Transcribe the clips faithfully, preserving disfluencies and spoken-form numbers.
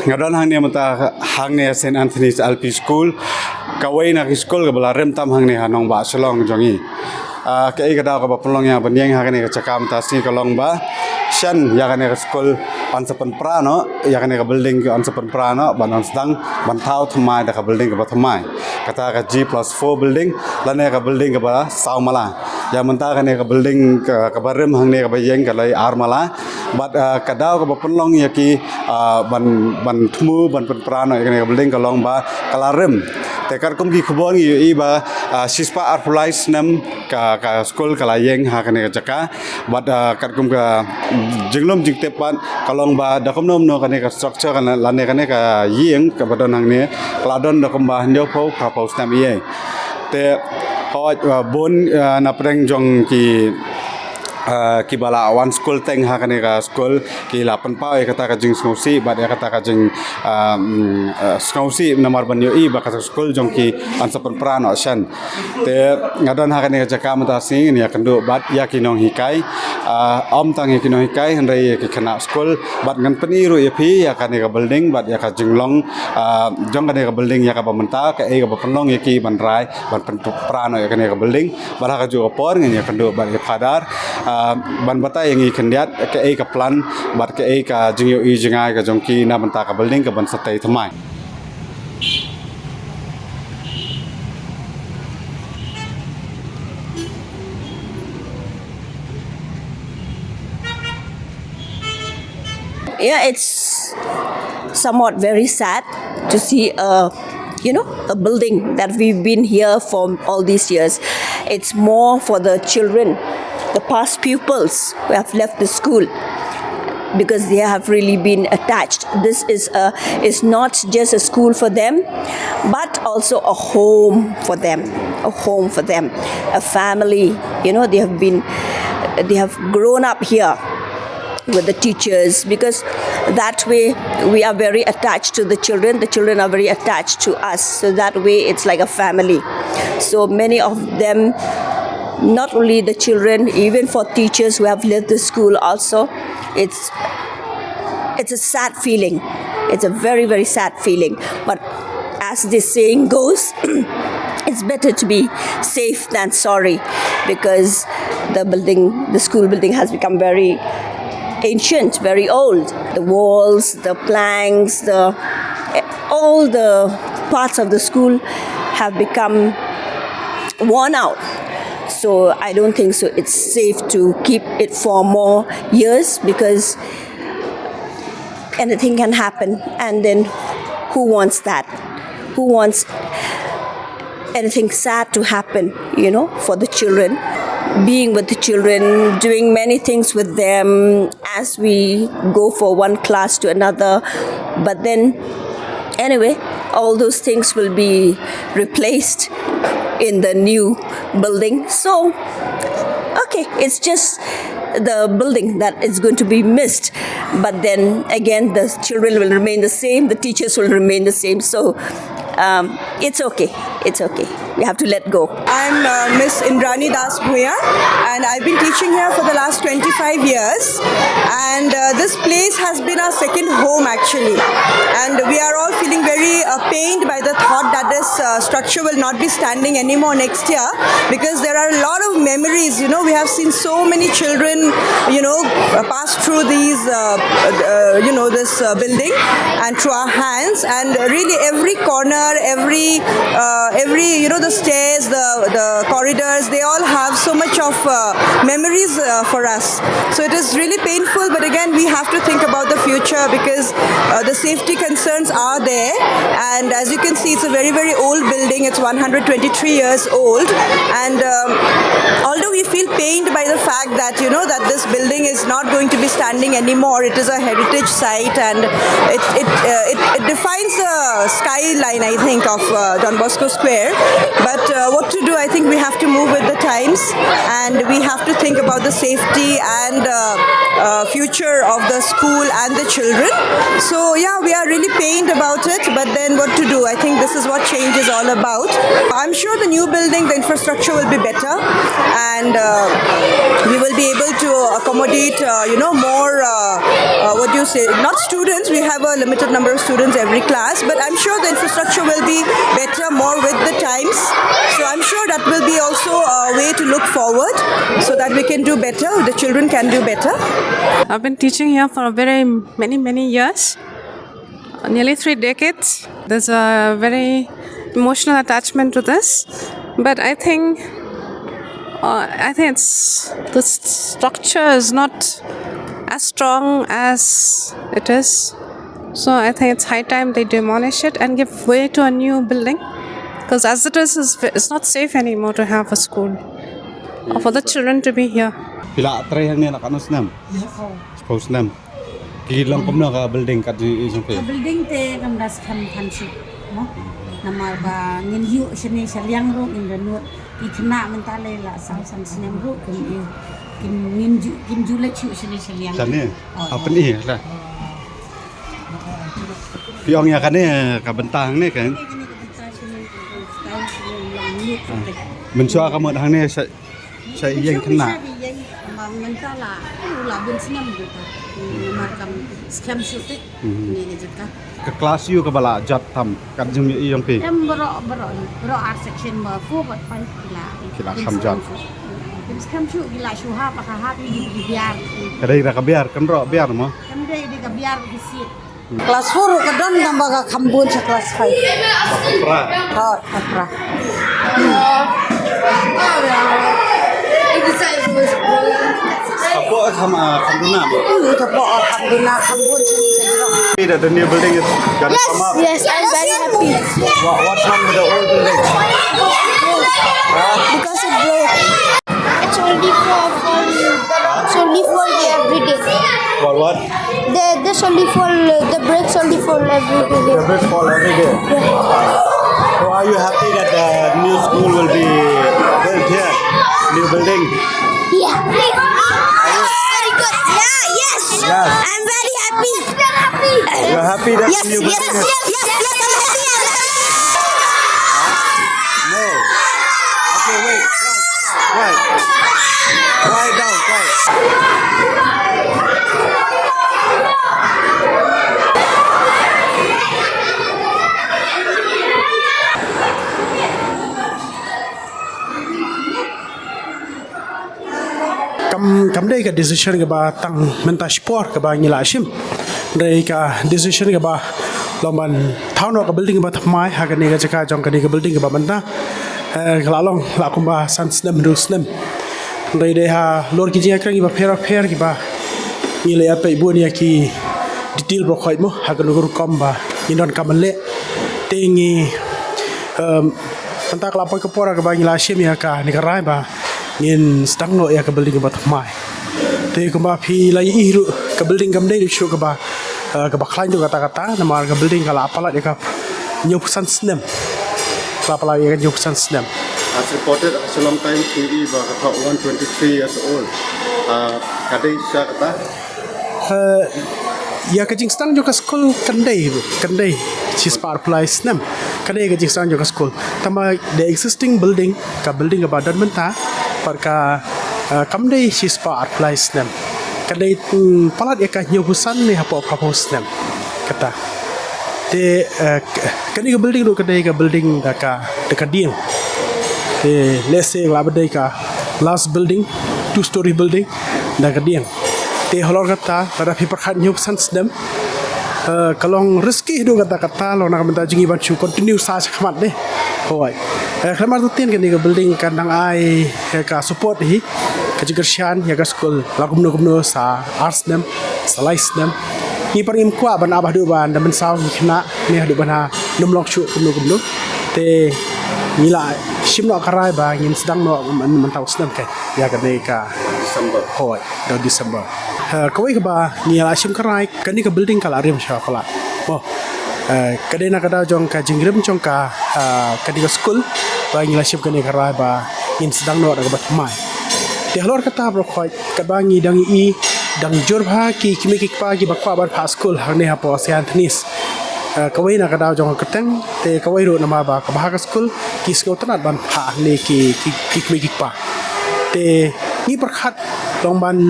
Nga don hangne mynta hangne Saint Anthony's L P School, kawei na ki skul kaba la rim tam hangne ha nongbah Shillong jong ngi. Ah, kaei ka daw kaba pynlong ïa nga ban ïeng ha kane ka jaka mynta sngi ka long ba shen ïa kane ka skul yn sa pynpra noh, ïa kane ka building ki yn sa pynpra noh, ban yn sdang ban thaw thymmai da ka building kaba thymmai. Kata ka G plus four building lane ka building kaba saw mala. Ïa mynta kane ka building ka, kaba rim hangne kaba ïeng ka la ar mala. Bad, ah, ka daw kaba pynlong ïa ki, ah, ban, ban thmu, ban pynpra noh ïa kane ka building ka long ba ka la rim. Te katkum ki khubor ngi ïohi ba, ah, shispah arphew lai snem ka, ka skul ka la ïeng ha kane ka jaka. Bad, ah, katkum ka jinglum jingtip pat ka long ba da kumno kumno kane ka structure kane lane kane ka ïing kaba don hangne ka la don da kumba hynñiewphew phraphew snem ïa. Te hoi, ah, bun, ah, na pdeng jong ki, ah, kiba la wan skul teng ha kane ka skul ki la pynpaw ïa kata ka jingsngewsih bad ïa kata ka jing, ah, mm, ah, sngewsih namar ban ïohi ba kata ka skul jong ki yn sa pynpra noh shen. Te nga don ha kane ka jaka mynta sngi ngin ïakynduh bad ïa ki nonghikai. Ah, ym tang ïa ki nonghikai hynrei ïa ki khynnah skul bad ngan pyni ruh ïa phi ïa kane ka building bad ïa ka jinglong, ah, jong kane ka building ïa kaba mynta kaei kaba pynlong ïa ki ban rai ban pynpra noh ïa kane ka building. Bad ha kajuh ka por ngin ïakynduh bad ïa Father, ah, ban batai ïa ngi khyndiat kaei ka plan bad kaei ka jingïohi jingai ka jong ki na bynta ka building kaban sa tei thymmai. Yeah, it's somewhat very sad to see a, you know, a building that we've been here for all these years. It's more for the children, the past pupils who have left the school, because they have really been attached. This is a, is not just a school for them, but also a home for them, a home for them, a family. You know, they have been, they have grown up here with the teachers, because that way we are very attached to the children, the children are very attached to us, so that way it's like a family. So many of them, not only the children, even for teachers who have left the school also, it's it's a sad feeling. It's a very, very sad feeling. But as the saying goes, it's better to be safe than sorry, because the building, the school building has become very ancient, very old. The walls, the planks, the, all the parts of the school have become worn out. So I don't think so it's safe to keep it for more years, because anything can happen, and then who wants that? Who wants anything sad to happen, you know, for the children? Being with the children, doing many things with them as we go for one class to another. But then, anyway, all those things will be replaced in the new building. So, okay, it's just the building that is going to be missed. But then again, the children will remain the same, the teachers will remain the same. So, um, it's okay. It's okay. We have to let go. I'm uh, Miss Indrani Das Bhuyan, and I've been teaching here for the last twenty-five years. And uh, this place has been our second home, actually. And we are all feeling very uh, pained by the thought that this uh, structure will not be standing anymore next year, because there are a lot of memories. You know, we have seen so many children, you know, uh, pass through these, uh, uh, you know, this uh, building and through our hands. And really, every corner, every, uh, every, you know, the stairs, the the corridors, they all have so much of uh, memories uh, for us. So it is really painful, but again, we have to think about the future, because uh, the safety concerns are there. And as you can see, it's a very, very old building. It's one hundred twenty-three years old. And um, although we feel pained by the fact that, you know, that this building is not going to be standing anymore, it is a heritage site, and it, it, uh, it, it defines the sky line, I think, of uh, Don Bosco Square. But uh, what to do? I think we have to move with the times, and we have to think about the safety and uh, uh, future of the school and the children. So yeah, we are really pained about it. But then, what to do? I think this is what change is all about. I'm sure the new building, the infrastructure will be better, and uh, we will be able to accommodate, uh, you know, more. Uh, uh, what do you say? Not students. We have a limited number of students every class, but I'm sure the infrastructure will be better, more with the times. So I'm sure that will be also a way to look forward, so that we can do better. The children can do better. I've been teaching here for a very many, many years, nearly three decades. There's a very emotional attachment to this, but I think uh, I think it's the s- structure is not as strong as it is. So I think it's high time they demolish it and give way to a new building, because as it is, it's, it's not safe anymore to have a school or for the children to be here. Phi la trei hangne na katno snem? Spouh snem. Ki long kumno ka building kat jong phi? Building te kam da skhem than shuh mo. Namar ba ngin ïuh shane sha liang ruh ngin da nud. Ki khynnah mynta le la saw san snem ruh kin ïuh kin ngin ju kin ju leit shuh shane sha liang. Shane. Hapni la. Phi ong ïa kane ka bynta hangne kan. Mynshuwa ka mut hangne sa Sa ïeng khynnah. Mynta la u la bun snem ruh. Namar kam skhem shuh te. Ni ka jaka. Ka klas ïu kaba la jot tam kat jong ïa ïong phi. Em baroh baroh baroh ar section ba four bad five ki la. Ki la kham jot. Kim skhem shuh ki la shu hap ka hap ki biar. Ka dei da ka biar kan roh biar mo. Kan dei da ka biar ki sit. Class four ka don tang ba ka kham bun sha class five. Pra. Hot, hot pra. Ka poh kham ah, kham duna. Hmm, ka poh kham duna, kham bun sha ni sha jrong. That the new building is gonna come up. Yes, I'm very happy. What, what's wrong with the old building? Because it broke. It's only for, for it's only for the everyday. What, what? The, this only for the bricks only for every day. The bricks fall every day. So are you happy that the new school will be built here? New building? Yeah. Very good. Yeah, yes. Yes. I'm very happy. Very happy. You're happy that yes, new building yes, is... Yes, yes, yes, I'm happy. No. Okay, wait. Quiet. Quiet down, quiet. Kam kam dei ka decision kaba tang mynta shipor kaba ngi la shim. Dei ka decision kaba long ban thaw noh ka building ba thymmai ha kane ka jaka jong kane ka building kaba mynta. Eh, ka la long la kumba san snem ru snem. Dei dei ha lor ki jingkren kiba pher pher kiba ngi la ïa peit bun ïa ki detail ba khoit mo ha kano ka rukom ba ngi don kam leh. Te ngi, em, mynta ka la poi ka por kaba ngi la shim ïa kane ka rai ba ngin sdang noh ïa ka building kaba thymmai. Te kumba phi la ïohi ruh ka building kam dei shuh kaba, eh, kaba khlaiñ ruh kata kata namar ka building ka la palat ïa ka hynñiewphew san snem. Ka la palat ïa ka hynñiewphew san snem. As reported, Ashalong Times phi i ba ka thoh one twenty-three years old. Ah, ka dei sha kata? Eh, ïa ka jingsdang jong ka skul kan dei, kan dei shispah arphew lai snem. Kan dei ka jingsdang jong ka skul. Tangba the existing building, ka building kaba don mynta, pat ka, eh, kam dei shispah arphew lai snem. Kan dei, mm, palat ïa ka hynñiewphew san ne hapoh phraphew snem. Kata. Te, eh, k- kane ka building ruh ka dei ka building da ka, da ka dieng. Te lehse la ba dei ka last building, two story building da ka dieng. Te halor kata lada phi pyrkhat hynñiewphew san snem, eh, ka long risky haduh katta katta, long na ka bynta jong ngi ban shu continue sah shakhmat de. Hooid. Eh, khlem artatien kane ka building kan dang ai, eh, ka support hi, ka jingkyrshan ïa ka skul la kumno kumno sa ar snem, sa lai snem. Ngi pat ngim kwah ban ap haduh ban da mynsaw ngi khynnah ne haduh ban ha nym long shuh kumno kumno. Te ngi la shim noh ka rai ba ngin sdang noh mynta u snem ka ïa kane ka December. Hooid, da December. Eh, kawei kaba ngi la shim ka rai, kane ka building ka la rim sha palat. Oh. Eh, ka dei na ka daw jong ka jingrim jong ka, eh, ka dei ka skul, ba ngi la shim kane ka rai ba ngin sdang noh da kaba thymmai. Te halor kata baroh khoit, katba ngi dang i, dang jur bha ki kmie ki kpa kiba kwah ban phah skul hangne hapoh Saint Anthony's. Eh, kawei na ka daw jong ka kyrteng, te kawei ruh namar ba kaba ha ka skul ki sngewtynnat ban phah hangne ki, ki, ki kmie ki kpa. Te ngi pyrkhat long ban,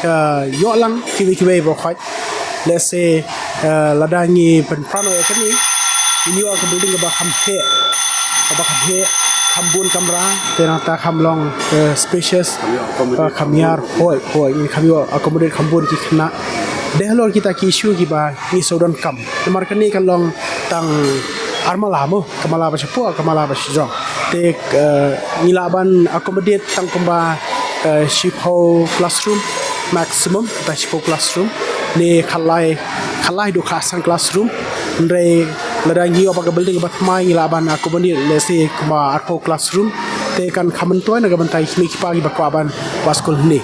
eh, ïoh lang kiwei kiwei baroh khoit. Let's say, eh, lada ngi pynpra noh ïa kane, ngin ïoh ka building kaba kham heh, kaba kham heh, kham bun kamra, te nangta kham long, eh, spacious, kham ïar, hoi, hoi, ngin kham ïoh accommodate kham bun ki khynnah. Dei halor kita ki issue kiba ngi shu donkam. Namar kane ka long tang ar mala mo, ka mala ba shapoh, ka mala ba shajrong. Te, eh, ngi lah ban accommodate tang kumba, eh, shiphew classroom maximum, kata shiphew classroom. Ne khatlai, khatlai haduh khatsan classroom. Hynrei lada ngi ïoh ba ka building ba thymmai ngi lah ban accommodate, let's say, kumba arphew classroom. Te kan kham myntoi na ka bynta ki kmie ki kpa kiba kwah ban phah skul hangne.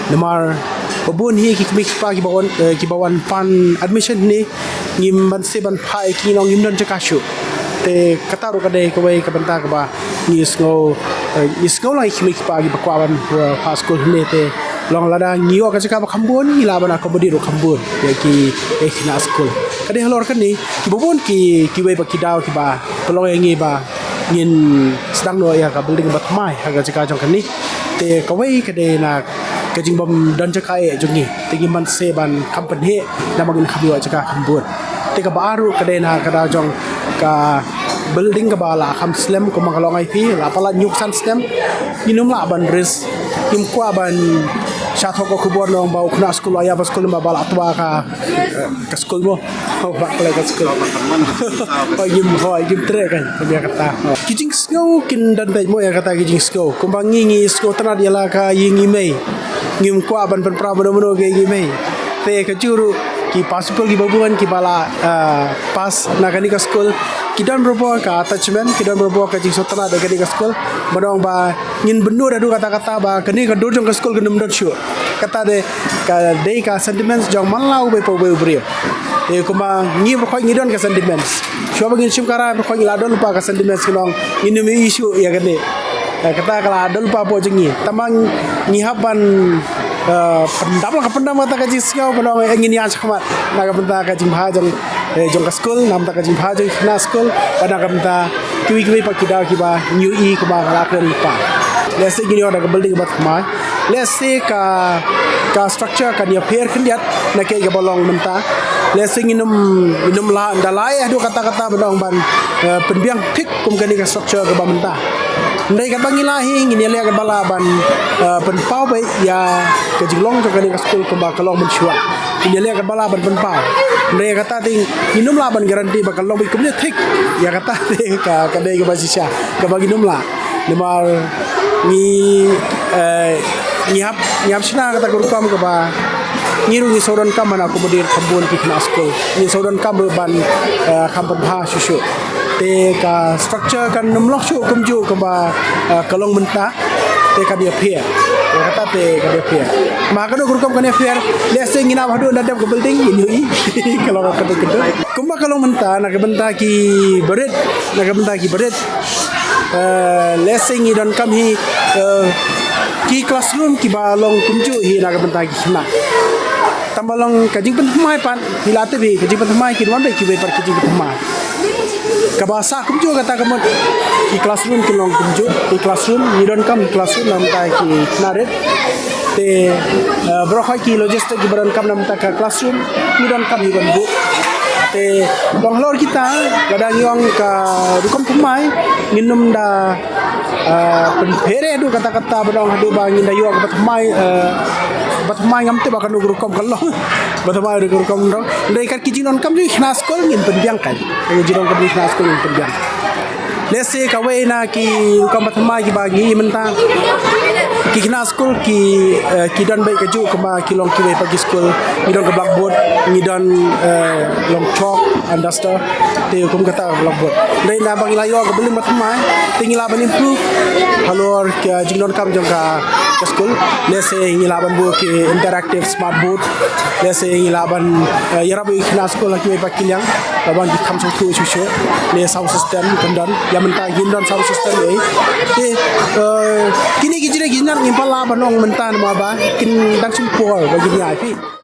Namar ba bun hi ki kmie ki kpa kiba wan, eh, kiba wan pan admission hangne, ngim banse ban phah ïa ki, ngim don jaka shuh. Te kata ruh ka dei kawei ka bynta kaba ngi sngew, eh, ngi sngew lang ïa ki kmie ki kpa kiba kwah ban, eh, phah skul hangne, te long lada ngi ïoh ka jaka ba kham bun, ngi lah ban accommodate ruh kham bun ïa ki, ïa ki khynnah skul. Ka dei halor kane, kiba bun ki, kiwei pat ki daw kiba pynlong ïa ngi ba ngin sdang noh ïa ka building ba thymmai ha ka jaka jong kane. Te kawei ka dei na ka jingbym don jaka eh jong ngi. Te ngim banse ban kham pynheh namar ngin kham ïoh jaka kham bun. Te kaba ar ruh ka dei na ka daw jong ka building kaba la kham slem kumba nga la ong ïa phi, la palat hynñiew khatsan snem. Ngim lah ban risk, ngim kwah ban shah thoh ka khubor nong ba u khynnah skul u ïap ha skul namar ba la twa ka, ka skul mo. Oh, ba khlem ka skul. Oh, ngim, oh, ngim treh kan, ïa kata. Oh. Ki jingsngew kin don beit mo ïa kata ki jingsngew. Kumba ngi, ngi sngewtynnat ïa la ka ïing i mei. Ngim kwah ban pynpra mano mano ka ïing i mei. Te kajuh ruh ki principal kiba bun kiba la, ah, pass na kane ka skul, ki don barabor ka attachment, ki don barabor ka jingsngewtynnat ïa kane ka skul. Ban ong ba ngin bynnud haduh katta katta ba kane ka dur jong ka skul kan ym don shuh. Kata de ka dei ka sentiments jong man la uwei pa uwei u briew. Te kumba ngi baroh khoit ngi don ka sentiments. Shuwa ba ngin shim ka rai baroh khoit ngi la don lypa ka sentiments, ka long ngin ym ïohi shuh ïa kane. Eh, kata ka la don lypa hapoh jong ngi. Tangba ngi hap ban, eh, pyndam la ka pyndam kata ka jingsngew, ban ong, eh, ngin ïaid shakhmat na ka bynta ka jingbha jong, eh, jong ka skul, na ka bynta ka jingbha jong ki khynnah skul, bad na ka bynta kiwei kiwei pat ki daw kiba ngi ïohi kumba nga la kren lypa. Lehse ngin ïoh da ka building ba thymmai. Lehse ka, ka structure kan ïapher khyndiat na kaei kaba long mynta. Lehse ngin ym, ngin ym lah, da lah haduh katta katta ban ong ban, eh, pynbiang thik kum kane ka structure kaba mynta. Hynrei katba ngi lah hi ngin ïaleh katba lah ban, eh, pynpaw beit ïa ka jinglong jong kane ka skul kumba ka long mynshuwa. Ngin ïaleh katba lah ban pynpaw. Hynrei kata te ngin ym lah ban guarantee ba kan long beit kumne thik. Ïa kata te ka, ka dei kaba shisha kaba ngin ym lah. Namar ngi, eh, ngi hap, ngi hap shna kata ka rukom kaba ngi ruh ngi sngewdonkam ban accommodate kham bun ki khynnah skul. Ngi sngewdonkam ruh ban, eh, kham pynbha shuh shuh. Te ka structure kan ym long shuh kumjuh kumba, eh, ka long mynta. Te kan ïapher. Ïa kata te kan ïapher. Ma kano ka rukom kan ïapher. Lehse ngin ap haduh na dep ka building ngin ïohi. Ka long kata kata. Kumba ka long mynta na ka bynta ki barit, na ka bynta ki barit. Eh, lehse ngi donkam hi, eh, ki classroom kiba long kumjuh hi na ka bynta ki khynnah. Tangba long ka jingpynthymmai pat, ngi la tip hi ka jingpynthymmai kin wan beit kiwei pat ki jingpynthymmai. Kaba sah kumjuh kata ka mut ki classroom kin long kumjuh, ki classroom ngi donkam ki classroom na ka bynta ki khynnah rit. Te, eh, baroh khoit ki logistic kiba donkam na ka bynta ka classroom ngi donkam hi ban buh. Te long halor kita, lada ngi ong ka rukom thymmai, ngin ym da, eh, pynpher haduh katta katta ban ong haduh ba ngin da ïoh kaba thymmai, eh, ba thymmai ngam tip ba kano ka rukom kan long. Ba thymmai haduh ka rukom kan long. Hynrei kat ki jingdonkam jong ki khynnah skul ngin pynbiang, kat ki jingdonkam jong ki khynnah skul ngin pynbiang. Lehse kawei na ki rukom ba thymmai kiba ngi i mynta. Ki khynnah skul ki, eh, ki don beit kajuh kumba ki long kiwei pat ki skul. Ngi don ka blackboard, ngi don, eh, long chalk and duster. Te kum kata ka blackboard. Hynrei naba ngi la ïoh ka building ba thymmai, te ngi lah ban improve halor ka jingdonkam jong ka, ka skul. Lehse ngi lah ban buh ki interactive smart board. Lehse ngi lah ban, eh, ïarap ïa ki khynnah skul ha kiwei pat ki liang. Ba ban ki kham sngewthuh shuh shuh ne sound system kin don. Ïa mynta ngim don sound system ei. Te kine ki jingeh ki jingeh ngim pat lah ban ong mynta namar ba kin dang shim por ba kin ïai phi.